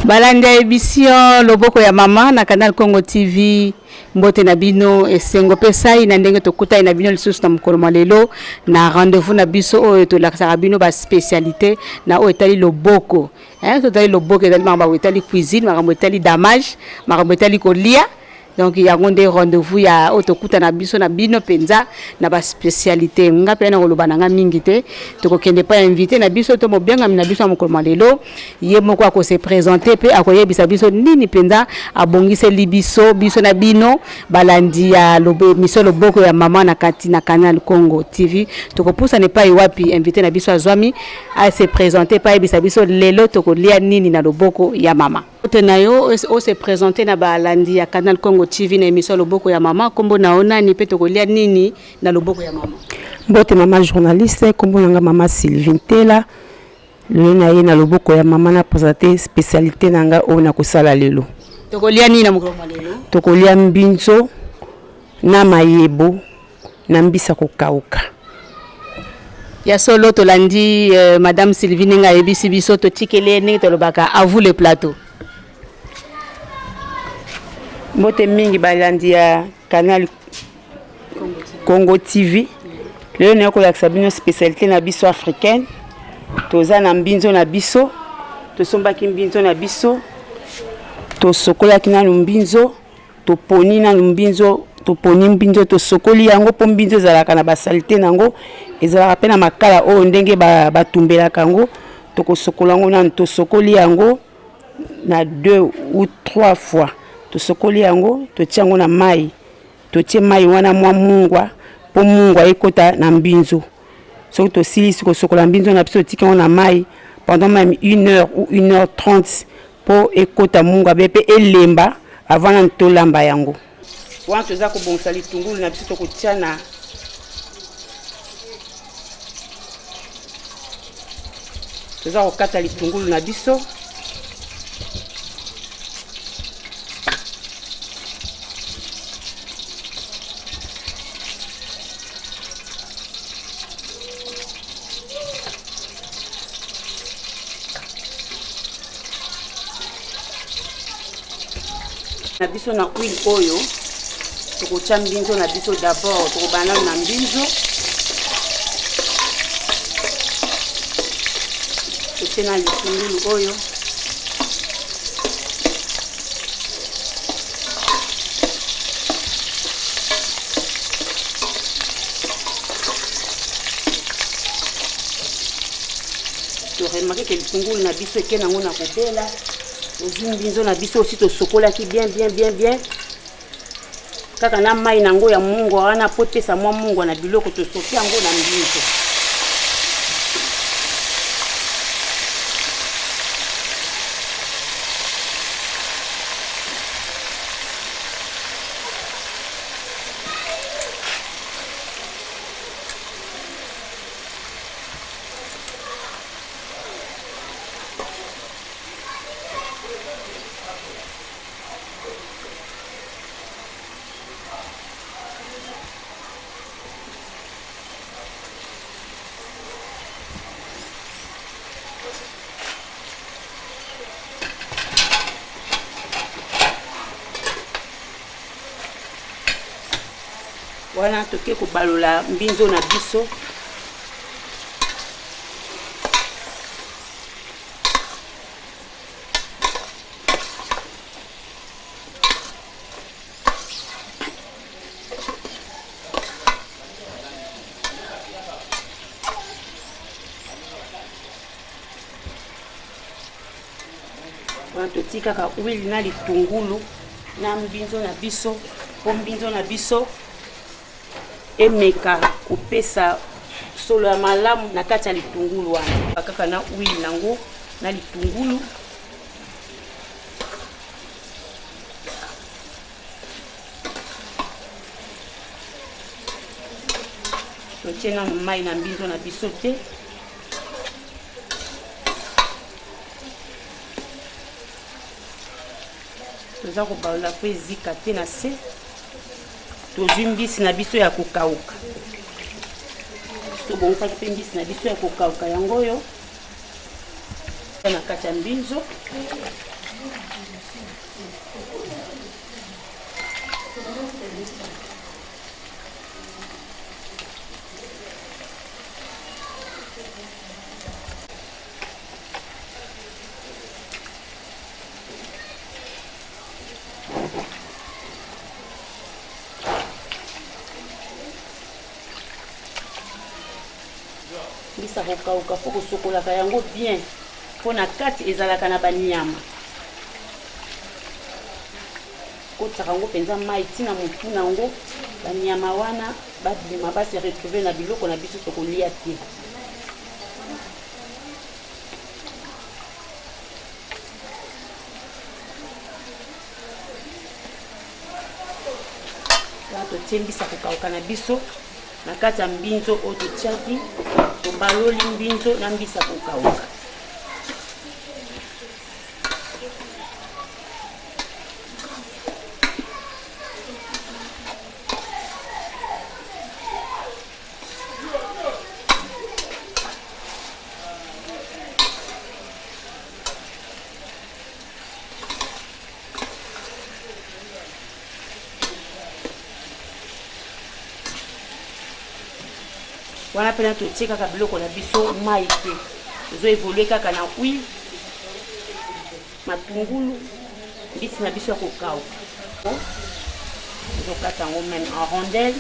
Balandi ya emission Loboko ya Mama na Canal Congo TV, mbote na bino, esengo pe sai na ndenge tokutani na bino lisusu na mokolo mwa lelo na rendez-vous na biso oyo tolakisaka bino ba spécialité na oyo etali loboko. Hein, totali loboko ezali makambo etali cuisine, makambo etali damage, makambo etali kolia. Donc yango nde rendez-vous ya oyo tokutana biso na bino mpenza na ba spécialité. Nga mpe nakoloba na nga mingi te, tokokende pa invité na biso to mobiangami na biso ya mokolo mwa lelo, ye moko ako se présenter mpe akoyebisa biso nini mpenza abongiseli biso, biso na bino balandi ya émission Loboko ya Mama na kati na Canal Congo TV. Tokopusana epai wapi invité na biso azwami a se présenter mpe ayebisa biso lelo tokolia nini na loboko ya mama. Mbote na yo, o se présenter na balandi ya Canal Congo TV na émission Loboko ya Mama. Kombo na yo nani mpe tokolia nini na loboko ya mama? Mbote mama journaliste, kombo na nga mama Sylvie Ntela. Lelo na ye na loboko ya mama na présenter spécialité na nga oyo nakosala lelo. Tokolia nini na mokolo mwa lelo? Tokolia mbinzo na mayebo na mbisa kokauka. Ya solo tolandi madame Sylvie ndenge ayebisi biso, totikeli ye ndenge tolobaka, à vous le plateau. Mbote mingi balandi ya Canal Congo TV. Lelo naye kolakisa bino spécialité na biso africaine. Toza na mbinzo na biso, tosombaki mbinzo na biso, tosokolaki nanu mbinzo, toponi nanu mbinzo, toponi mbinzo, tosokoli yango mpo mbinzo ezalaka na basalite nango, ezalaka pe na makala oyo ndenge batumbelaka yango. Tokosokola yango nanu, tosokoli yango na 2 ou 3 fois. Tosokoli yango, totie yango na mai, totie mai wana mwa mungwa mpo mungwa ekota na mbinzo. Soki tosilisi kosokola mbinzo na biso, totiki yango na mai pendant même 1 heure ou 1 heure 30 mpo ekota mungwa be mpe elemba avant nanu tolamba yango. Wana toza kobongisa litungulu na biso, tokotia na toza kokata litungulu na biso. Na biso na huile oyo tokotia mbinzo na biso. D'abord tokobanda nanu na mbinzo, totie na litungulu oyo, toremarke ke litungulu na biso eke nango na kobela. Tozwi mbinzo na biso osi tosokolaki bien bien bien bien kaka na mai na yango ya mungwa wana po epesa mwa mungwa na biloko, tosoki yango na mbinzo. Wana toke kobalola mbinzo na biso. Wana totii kaka huile na litungulu na mbinzo na biso mpo mbinzo na biso emeka kopesa solo ya malamu na kati ya litungulu wana. Kaka na huile nango na litungulu. Totie nanu mai na mbinzo na biso te. Toza kobalola po ezika te na se. Tozwi mbisi na biso ya kokauka. Tobongisaki mpe mbisi na biso ya kokauka yango oyo na kati ya mbinzo. Mbisa kokauka fo kosokolaka yango bien mpo na kati ezalaka na banyama. Kotisaka yango mpenza mai ntina motu na yango, banyama wana babima ba se retrouver na biloko na biso tokolia te. Wana totie mbisa kokauka na biso na kati ya mbinzo oyo totiaki, tobaloli mbinzo na mbisa kokauka. Wana mpena totie kaka biloko na biso mai te, tozo evolue kaka na huile, matungulu, mbisi na biso ya kokauka. Tozokata yango meme en rondelle,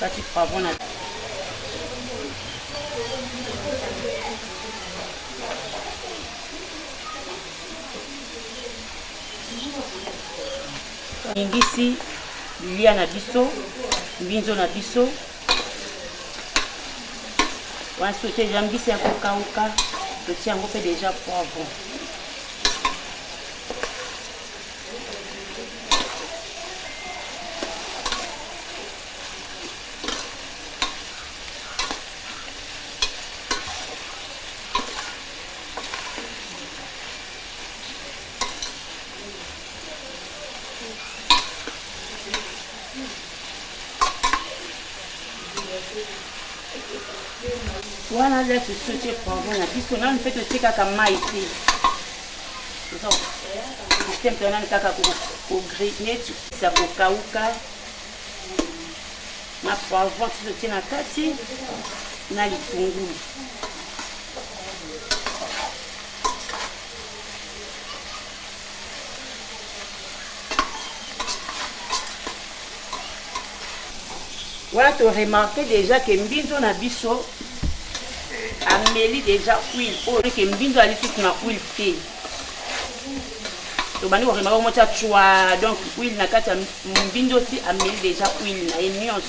kati poivron na Ningisi bilia na biso, mbinzo na biso wana soki totie deja mbisi ya kokauka, totie yango mpe deja poivron. Wana nde tosotie poivron na biso nanu mpe totie kaka mai te, système to nanu kaka kogrine sa kokauka na poivron ti totie na kati na litungulu. Wana to remarque déjà que mbinzo na biso ameli déjà huile oyo, ke mbinzo ali susu na huile te. Tobandi ko remarque motya chwa, donc huile na kati ya mbinzo si ameli déjà huile na ye nyonso,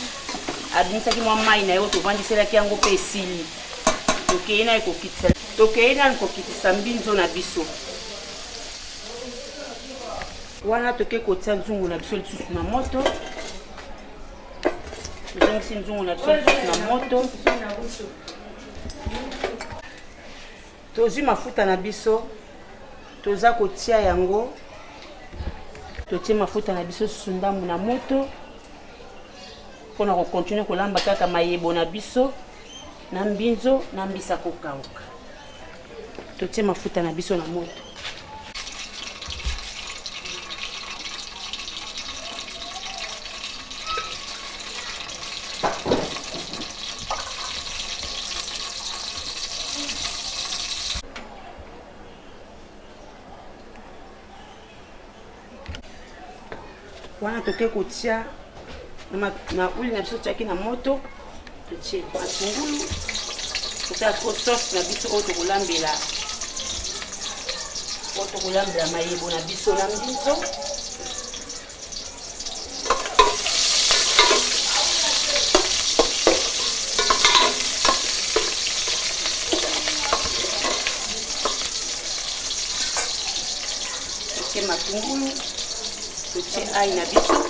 abimisaki mwa mai na ye oyo tovandiselaki yango mpe esili. Tokei naye kokitisa, tokei nanu kokitisa mbinzo na biso. Wana toke kotia nzungu na biso lisusu na moto, tozongisi nzungu na biso lisusu na moto, tozwi mafuta na biso toza kotia yango, totie mafuta na biso susu ndambu na moto mpona kokontinue kolamba kaka mayebo na biso na mbinzo na mbisa kokauka. Totie mafuta na biso na moto. Wana toke kotia na huile na biso totiaki na moto, totie matungulu, tosala siko sauce na biso oyo tokolambela, oyo tokolambela mayebo na biso na mbinzo. Totie matungulu, totie ai na biso.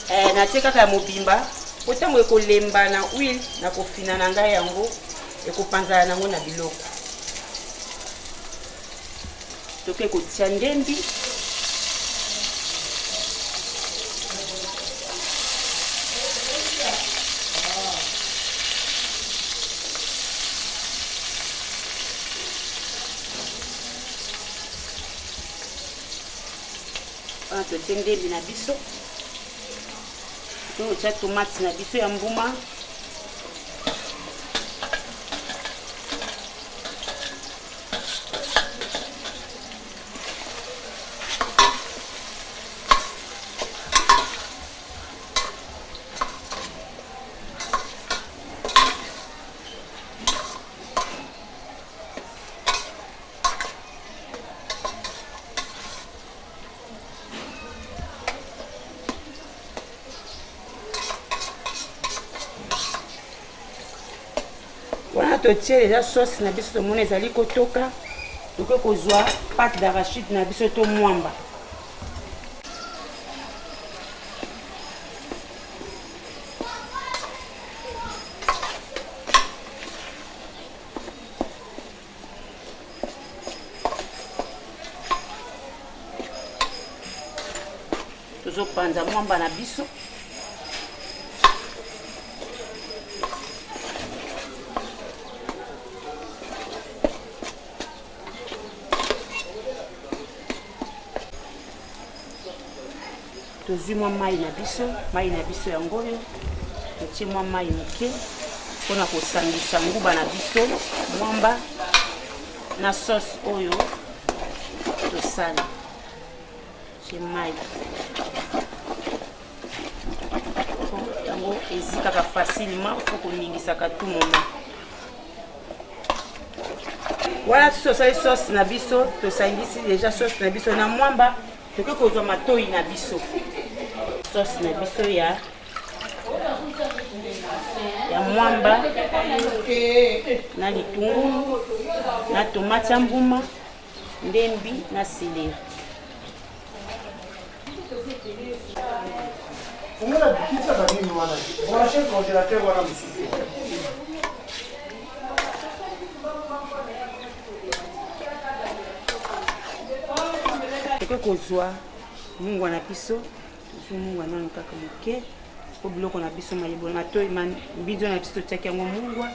Eh, natie kaka ya mobimba po ntango ekolemba na huile na kofina na ngai yango ekopanzana nango na biloko. Toke kotia ndembi. Wana totie ndembi na biso, totia tomate na biso ya mbuma. Wana totie deja sauce na biso, tomoni ezali kotoka, tokoki kozwa pâte d'arachide na biso to mwamba. Tozopanza mwamba na biso. Tozwi mwa mai na biso, mai na biso yango oyo, totie mwa mai moke mpona kosangisa nguba na biso, mwamba na sauce oyo tosali. Tie mai yango ezikaka facilement, fo koningisaka tout moment. Wana biso tosali sauce na biso, tosangisi deja sauce na biso na mwamba, tokoki kozwa matoi na biso, sauce na biso ya mwamba na litungulu na tomate ya mbuma, ndembi na céleri. Fungola bikisa banini wana, branche congélateur wana mosusu. Tokoki kozwa mungwa na biso, tozwi mungwa nano kaka moke po biloko na biso mayebo matoi mbinzo na biso totiaki yango mungwa,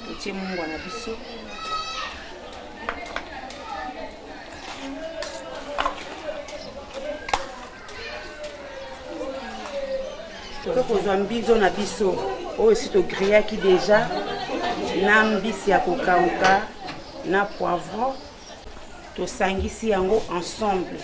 totie mungwa na biso. Tokoki kozwa mbinzo na biso oyo esi togrillaki deja na mbisi ya kokauka na poivron, tosangisi yango ensemble.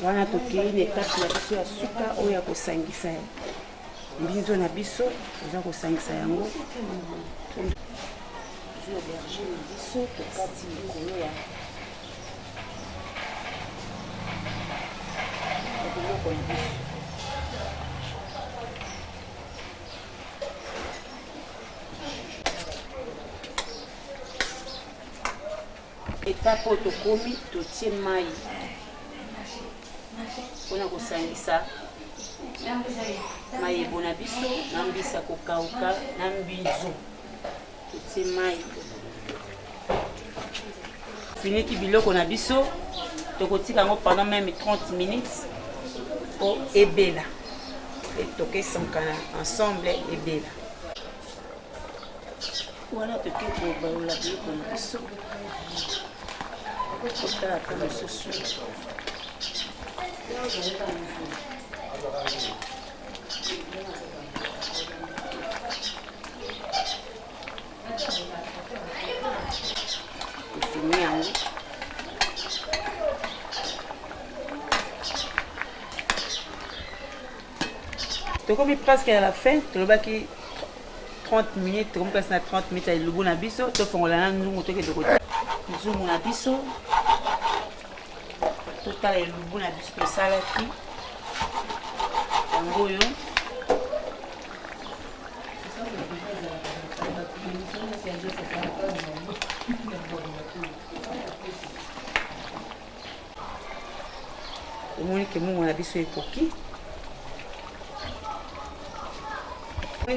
Wana tokei na etape na biso ya suka oyo ya kosangisa mbinzo na biso, toza kosangisa yango. Tozwi aubergine na biso, tokati likolo ya biloko na biso. Etape oyo tokomi, totie mai mpona kosangisa mayebo na biso na mbisi ya kokauka na mbinzo. Totie mai, finiki biloko na biso, tokotika yango pendant même 30 minutes po ebela, tokesankana ensemble ebela. Wana toke kobalola biloko na biso, kotala ata mosusu. Tofini yango. Tokomi presque à la fin, tolobaki 30 minutes, tokomi presque na 30 minutes ya elubu na biso. Tofongola na nzungu, tokende kotia nzungu na biso, totala elubu na biso tosalaki yango oyo. Omoni ke mungwa na biso ekoki.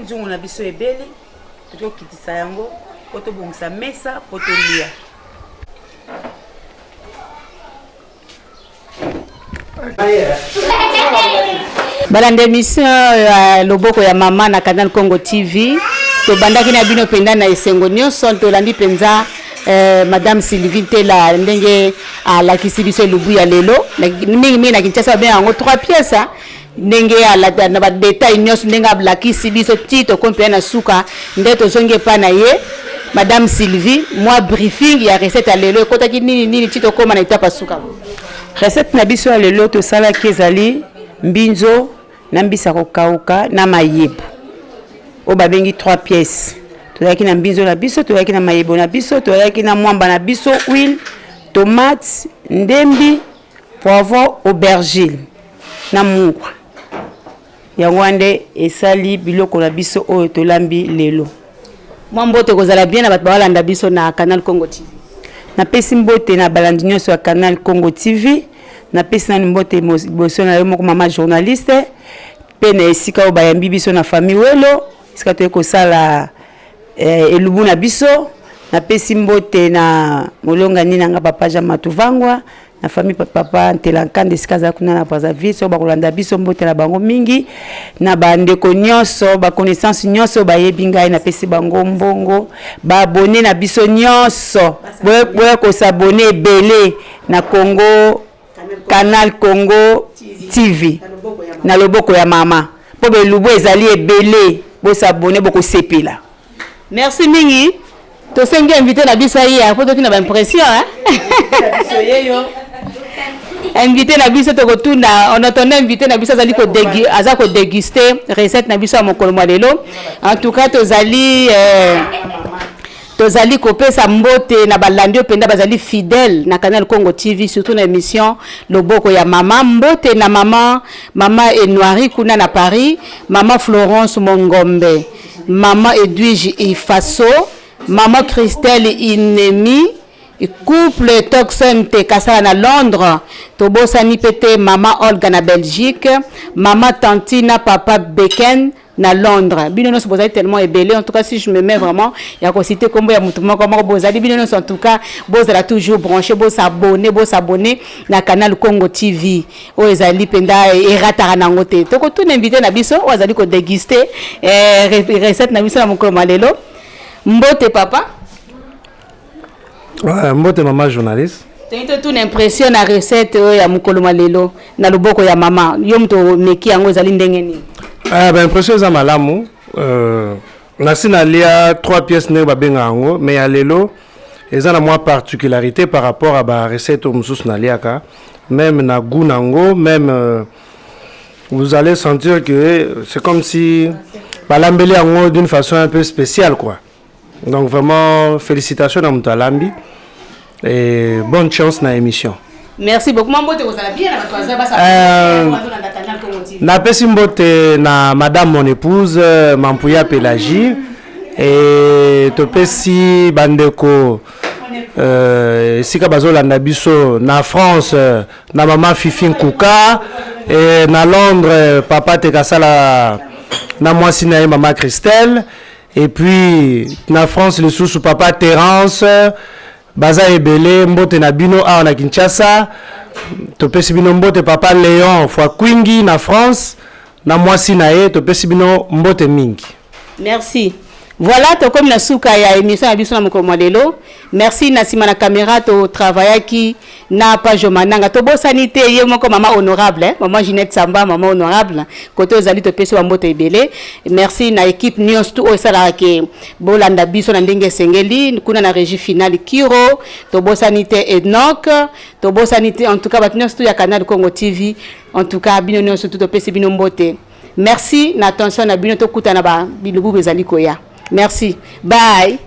Nzungu na biso ebeli, tokokitisa yango mpo tobongisa mesa mpo tolia. Balanda émission ya loboko ya mama na Canal Congo TV. Tobandaki na bino mpenza na esengo nyonso, tolandi mpenza eh, Madame Sylvie Ntela ndenge alakisi biso elubu ya lelo mingi mingi na Kinshasa babenga yango 3 pièces ndenge na ba detail nyonso ndenge alakisi biso ti tokomi mpenza na suka nde tozongi epai na ye Madame Sylvie, mwa briefing ya recette ya lelo ekotaki nini nini ti tokóma na etape ya suka. Recette na biso ya lelo tosalaki ezali mbinzo na mbisi ya kokauka na mayebo oyo babengi 3 pièces. Tozalaki na mbinzo na biso, tozalaki na mayebo na biso, tozalaki na mwamba na biso, huile, tomate, ndembi, poivron, aubergine na mungwa. Yango wana nde esali biloko na biso oyo tolambi lelo. Mwa mbote kozala bien na bato balanda biso na Canal Congo TV. Napesi mbote na balandi nyonso ya Canal Congo TV. Napesi nanu mbote liboso na yo moko mama journaliste, mpe na esika oyo bayambi biso na famille Welo, esika toyei kosala elubu na biso. Napesi mbote na molongani na nga papa Jean Matuvangwa, na famille papa Ntela Nkanda esika aza kuna na Brazzaville. Soki bakolanda biso, mbote na bango mingi, na bandeko nyonso, ba connaissance nyonso bayebi ngai, napesi bango mbongo, ba abonné na biso nyonso, boya kosabone ebele na Congo Canal Congo TV na loboko ya mama, mpo belubu ezali ebele, bosabone bokosepela. Merci mingi. Tosengi invité na biso aye po toki na ba impression hein. Invité na biso tokotuna, on attendait invité na biso azali ko aza ko déguster recette na biso ya mokolo mwa lelo. En tout cas tozali tozali kopesa mbote na balandi oyo mpenza bazali fidèle na Canal Congo TV, surtout na émission Loboko ya Mama. Mbote na mama, mama Enoiri kuna na Paris, mama Florence Mongombe, mama Edwige Ifaso, mama Christelle Inemi, couple Toxon te Kasala na Londres, tobosani pe te mama Olga na Belgique, mama Tantina papa Beken na Londres. Bino nyonso bozali tellement ebele, en tout cas si je me mets vraiment ya ko citer kombo ya mutu moko moko, bozali bino nyonso, en tout cas bozala toujours branché, bosabonner, bosabonner na Canal Congo TV oyo ezali mpenza erataka nango te. Tokotuna invité na biso oyo azali ko déguster recette na biso na mokolo mwa lelo. Mbote papa. Ouais, mbote mama journaliste. Toyei totuna impression na recette oyo ya mokolo mwa lelo na loboko ya mama. Yo moto omeki yango, ezali ndenge nini? Ah, ba impression eza malamu. Nasi nalia 3 pièces ndenge babengaka yango, mais ya lelo eza na mwa particularité par rapport à ba recette oyo mosusu naliaka, même na goût nango, même vous allez sentir que c'est comme si balambeli yango d'une façon un peu spéciale quoi. Donc vraiment félicitations na moto alambi et bonne chance na émission. Merci beaucoup. Mbote kozala bien na bato baza basa bazolanda Canal Congo TV. Napesi mbote na madame mon épouse Mampuya Pélagie, et topesi bandeko esika bazolanda biso na France, na mama Fifi Nkuka, et na Londres papa Tekasala na mwasi na ye mama Christelle, et puis na France lisusu papa Terence, baza ebele. Mbote na bino awa na Kinshasa, topesi bino mbote papa Léon Fwakwingi na France na mwasi na ye, topesi bino mbote mingi. Merci. Voilà, tokomi na suka ya émission na biso na mokolo mwa lelo. Merci na nsima na caméra totravaillaki na Pajo Mananga. Tobosani te ye moko mama honorable, eh? Mama Ginette Samba, mama honorable. Kote ozali topesi ba mbote ebele. Merci na équipe nyonso tu oyo esalaka ke bolanda biso na ndenge esengeli. Kuna na régie finale Kiro, tobosani te Enoch, tobosani te en tout cas bato nyonso tu ya Canal Congo TV. En tout cas bino nyonso tu topesi bino mbote. Merci na attention na bino, tokutana ba bilubu ezali koya. Merci. Bye.